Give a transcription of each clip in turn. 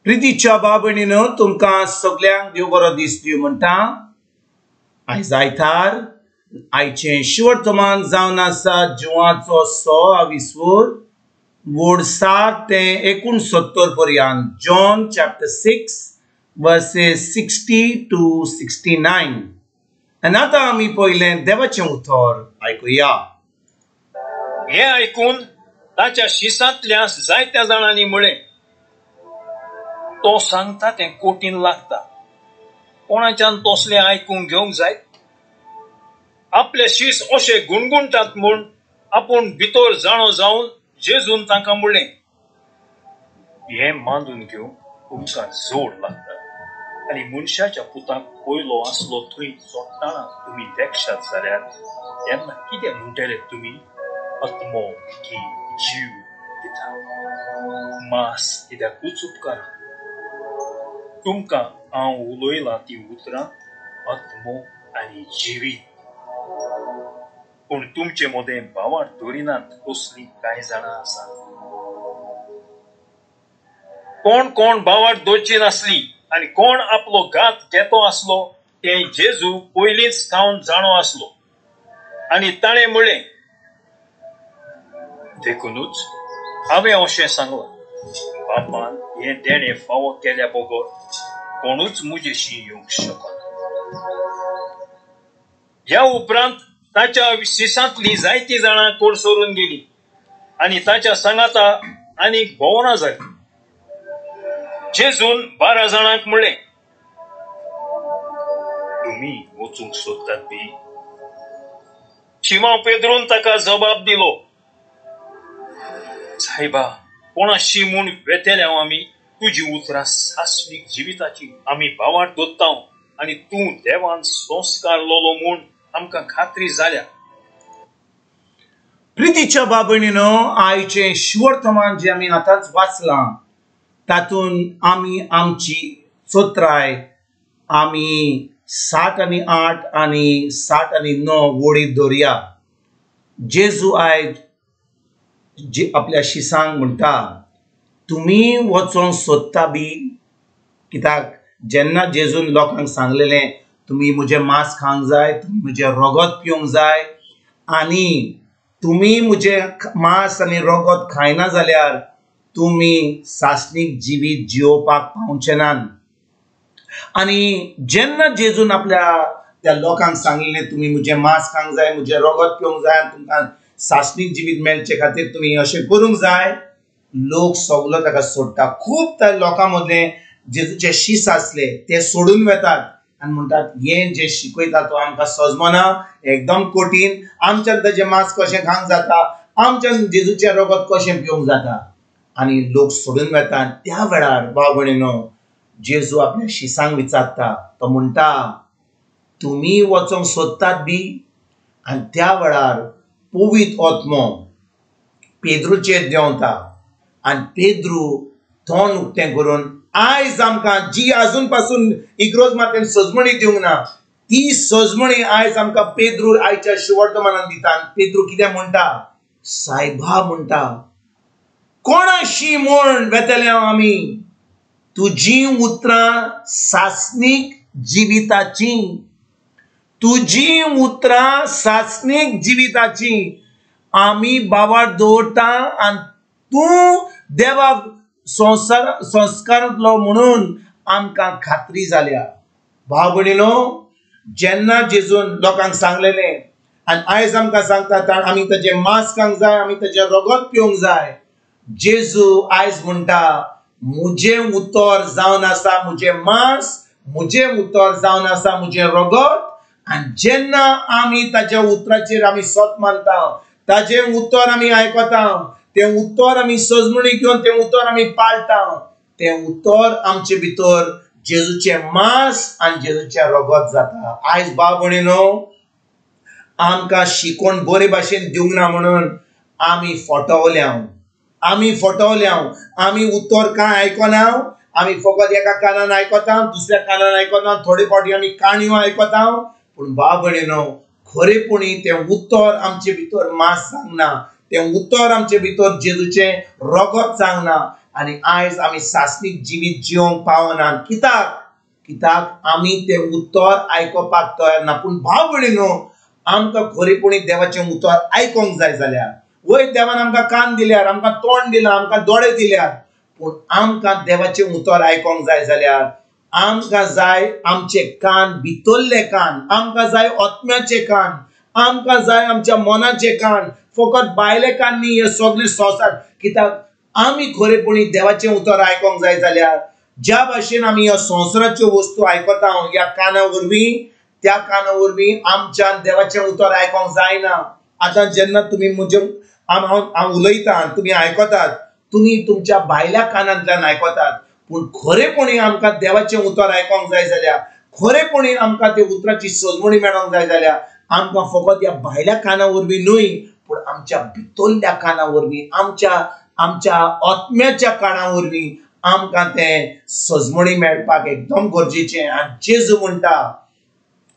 प्रितीच्या बाबणीनो तुमकां सगल्यांक देव बरो दीस दिवं म्हणटा। आयज आयतार, आयचें शिवर्तमान जावन आसा जुवाचो 100 विस्वूर वोड 7 ते 69 पर्यंत, जॉन चॅप्टर 6 वर्सेस 60 to 69। आनी आतां आमी पयलें देवाचें उतर आयकुया। हें आयकून ताच्या शिसांतल्या जायत्या जाणांनी म्हळें, तो सांगता तें कोटीन लागता, कोणाच्यान तसलें आयकूंक घेवंक जायत? आपले शीस अशे गुणगुणटात म्हूण आपूण भितर जाणो जावन जेजून तांकां म्हणलें, हें मांदून घेवंक तुमकां जोड लागता आनी मनशाच्या पुताक पयलो आसलो थंय चडटना तुमी देखशात जाल्यार तेन्ना कितें म्हणटले तुमी? आत्मो की जीव दिता, मास कित्याकूच उपकारा। तुमकां हांव उलयलां ती उतरां आत्मो आनी जिवीत, पूण तुमचे मदें भावार दवरिनात कसलीं कांय जाणां आसात। कोण कोण भावार दवरची नासली आनी कोण आपलो घात घेतो आसलो तें जेजू पयलींच खावन जाणो आसलो आनी ताणें म्हणलें, देखुनूच हांवें अशें सांगलां, बापान हें देणें फावो केल्या बगर कोणूच म्हजेशी येवंक शकना। ह्या उपरांत ताच्या शिसांतलीं जायतीं जाणां कोडसरून गेलीं आनी ताच्या सांगाता आनीक भोंवना जाली। जेजून 12 जाणांक म्हणलें, तुमी वचूंक सोदतात बी? शिमांव पेद्रून ताका जबाब दिलो, सायबा, कोणाशी म्हूण वेतेले हांव आमी? तुजी उतरां सास्वीक जिविताची आमी भावार दवरता आनी तूं देवान संस्कारलोलो म्हूण आमकां खात्री जाल्या। प्रितीच्या बाबणीनो, आयचें शिवर्तमान जें आमी आतांच वाचलां तातूंत आमी आमची चोत्राय आमी 7 आनी 8 आनी 7 आनी 9 वोडी दवरया। जेजू आयज जे आपल्या शिसांक म्हणटा, तुमी वचोंक सोदता बी? कित्याक जेन्ना जेजून लोकांक सांगलेलें तुमी म्हजें मांस खावंक जाय, तुमी म्हजें रगत पिवंक जाय आनी तुमी म्हजें मांस आनी रगत खायना जाल्यार तुमी सासणीक जिवीत जियोवपाक पावचे नात। आनी जेन्ना जेजून आपल्या त्या लोकांक सांगिल्लें तुमी म्हजें मांस खावंक जाय, म्हजें रगत पिवंक जाय आनी तुमकां सासणीक जिवीत मेळचे खातीर तुमी अशें करूंक जाय, लोक सगलो ताका सोडटा। खूब त्या लोकां मदले जेजूचे शीस आसले ते सोडून वेतात आनी म्हणटात, हें जें शिकयता तो आमकां सजमना, एकदम कठीण, आमच्यान ताजें मांस कशें खावंक जाता, आमच्यान जेजूचें रगत कशें पिवंक जाता, आनी लोक सोडून वेतात। त्या वेळार भाव भयणीनो, जेजू आपल्या शिसांक विचारता, तो म्हणटा, तुमी वचोंक सोदतात बी? आनी त्या वेळार पवित्र आत्मो पेद्रूचेर देंवता आनी पेद्रू तोंड उक्तें करून आयज आमकां जी आजून पासून इग्रोज मातेन सजमणी दिवंक ना ती सजमणी आयज आमकां पेद्रू आयच्या शिवर्तमानान दिता। आनी पेद्रू कितें म्हणटा? सायबा म्हणटा, कोणाशी म्हूण वेतले आमी? तुजी उतरां सासणीक जिविताची, तुजी उतरां सासणीक जिविताची, आमी बाबार दवरता आनी तूं देवाक संस्कारांतलो म्हणून आमकां खात्री जाल्या। भाव भयणीनो, जेन्ना जेजून लोकांक सांगलेलें आनी आयज आमकां सांगता आमी ताजें मांस खावंक जाय, आमी ताजें रगत पिवंक जाय, जेजू आयज म्हणटा, म्हजें उतर जावन आसा म्हजें मांस, म्हजें उतर जावन आसा म्हजें रगत। आनी जेन्ना आमी ताज्या उतराचेर आमी सत मानता, ताजें उतर आमी आयकता, तें उतर आमी सजमणी घेवन तें उतर आमी पाळटा, तें उतर आमचे भितर जेजूचें मांस आनी जेजूचें रगत जाता। आयज भाव भयणीनो, आमकां शिकोवन बरे भाशेन दिवंक ना म्हणून आमी फटवल्या, आमी फटवल्या, आमी उतर कांय आयकना, आमी फकत एका कानान आयकता, दुसऱ्या कानान आयकना, थोडे फावटी आमी काणयो आयकता, पूण भाव भयणीनो, खरेपणी तें उतर आमचे भितर मांस सांगना, तें उतर आमचे भितर जेजूचें रगत सांगना। आनी आयज आमी सासणीक जिवीत जिवंक पावना. कित्याक? कित्याक आमी तें उतर आयकोपाक तयार ना. पूण भाव भयणीनो, आमकां खरेपणी देवाचें उतर आयकोंक जाय जाल्यार, वय देवान आमकां कान दिल्यार, आमकां तोंड दिलां, आमकां दोळे दिल्यार, पूण आमकां देवाचें उतर आयकोंक जाय जाल्यार आमकां जाय आमचे कान, भितरले कान, आमकां जाय आत्म्याचे कान, आमकां जाय आमच्या मनाचे कान, फकत भायले कान न्ही, हे सगळे संवसार. कित्याक आमी खरेपणी देवाचें उतर आयकोंक जाय जाल्यार ज्या भाशेन आमी ह्या संवसाराच्यो वस्तू आयकता ह्या काना वरवीं, त्या काना वरवीं आमच्यान देवाचें उतर आयकोंक जायना. आतां जेन्ना तुमी म्हजें हांव उलयतां, तुमी आयकतात, तुमी तुमच्या भायल्या कानांतल्यान आयकतात, पूण खरेपणी आमकां देवाचें उतर आयकोंक जाय जाल्यार, खरेपणी आमकां त्या उतराची सजमणी मेळोंक जाय जाल्यार आमकां फकत ह्या भायल्या काना वरवीं न्हय, पूण आमच्या भितरल्या काना वरवीं, आमच्या आमच्या आत्म्याच्या काना वरवीं आमकां तें सजमणी मेळपाक एकदम गरजेचें. आनी जेजू म्हणटा,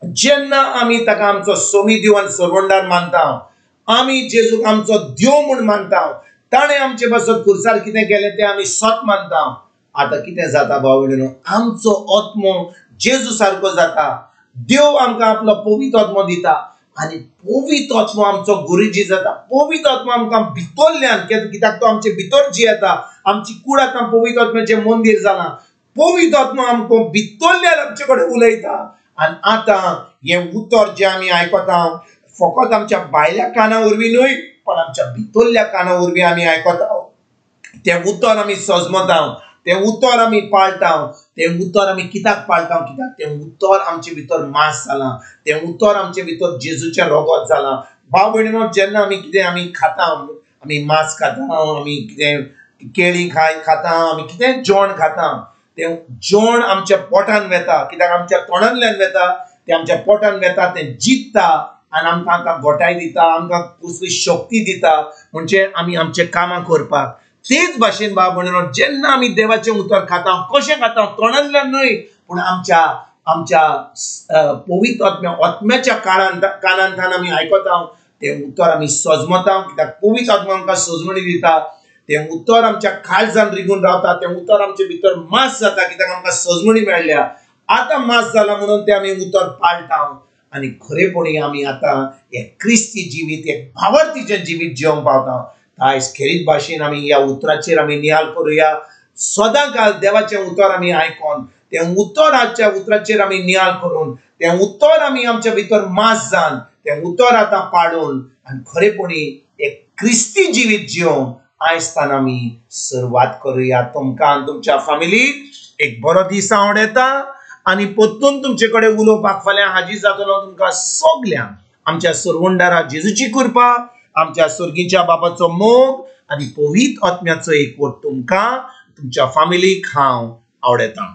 जेन्ना आमी ताका आमचो सोमी देव आनी सरवंडार मानता, आमी जेजूक आमचो देव म्हूण मानता, ताणें आमचे पासत खुर्सार कितें केलें तें आमी सत मानता. आतां कितें जाता भाव भयणीनो, आमचो आत्मो जेजू सारको जाता. देव आमकां आपलो पवित्र आत्मो दिता आनी पवित्र आत्मो आमचो गुरुजी जाता. पवित्र आत्मो आमकां भितरल्यान, कित्याक तो आमचे भितर जियेता, आमची कूड आतां पवित्र आत्म्याचें मंदीर जालां. पवित्र आत्मो आमकां भितरल्यान आमचे कडेन उलयता. आनी आतां हें उतर जें आमी आयकता फकत आमच्या भायल्या काना वरवीं न्हय, पण आमच्या भितरल्या काना वरवीं आमी आयकता. तें उतर आमी सजमता, तें उतर आमी पाळटा. तें उतर आमी कित्याक पाळटा? कित्याक तें उतर आमचे भितर मांस जालां, तें उतर आमचे भितर जेजूचें रगत जालां. भाव भयणीनो, जेन्ना आमी कितें आमी खाता, आमी मांस खाता, आमी कितें केळीं खाता, आमी कितें जेवण खाता, तें जेवण आमच्या पोटान वेता, कित्याक आमच्या तोंडांतल्यान वेता, तें आमच्या पोटान वेता, तें जिखता आनी आमकां आमकां गोठाय दिता, आमकां कसली शक्ती दिता, म्हणजे आमी आमचें कामां करपाक. तेच भाशेन भाव भयणीनो, जेन्ना आमी देवाचें उतर खाता, कशें खाता? तोंडांतल्यान न्हय, पूण आमच्या आमच्या पवित्र आत्म्याच्या कानांतल्यान आमी आयकता. तें उतर आमी सजमता, कित्याक पवित्र आत्मा आमकां सजमणी दिता. तें उतर आमच्या काळजान रिगून रावता, तें उतर आमचे भितर मांस जाता, कित्याक आमकां सजमणी मेळ्ळ्या. आतां मांस जाला म्हणून तें आमी उतर पाळटा आनी खरेपणी आमी आतां एक क्रिस्ती जिवीत, एक भावार्थीचें जिवीत जिवंक पावता. आयज खेरीत भाशेन आमी ह्या उतराचेर आमी नियाळ करुया. सदां काल देवाचें उतर आमी आयकोन, तें उतराच्या उतराचेर आमी नियाळ करून, तें उतर आमी आमच्या भितर मांस जावन, तें उतर आतां पाडून आनी खरेपणी एक क्रिस्ती जिवीत जिवंक आयज तान आमी सुरवात करुया. तुमकां आनी तुमच्या फामिलीक एक बरो दीस आवडटा आनी परतून तुमचे कडेन उलोवपाक फाल्यां हाजीर जातलो. तुमकां सगल्यांक आमच्या सरवंडारा जेजूची कृपा, आमच्या स्वर्गीच्या बाबाचो मोग आनी पवित्र आत्म्याचो एकवट तुमकां तुमच्या फामिलीक हांव आवडटा.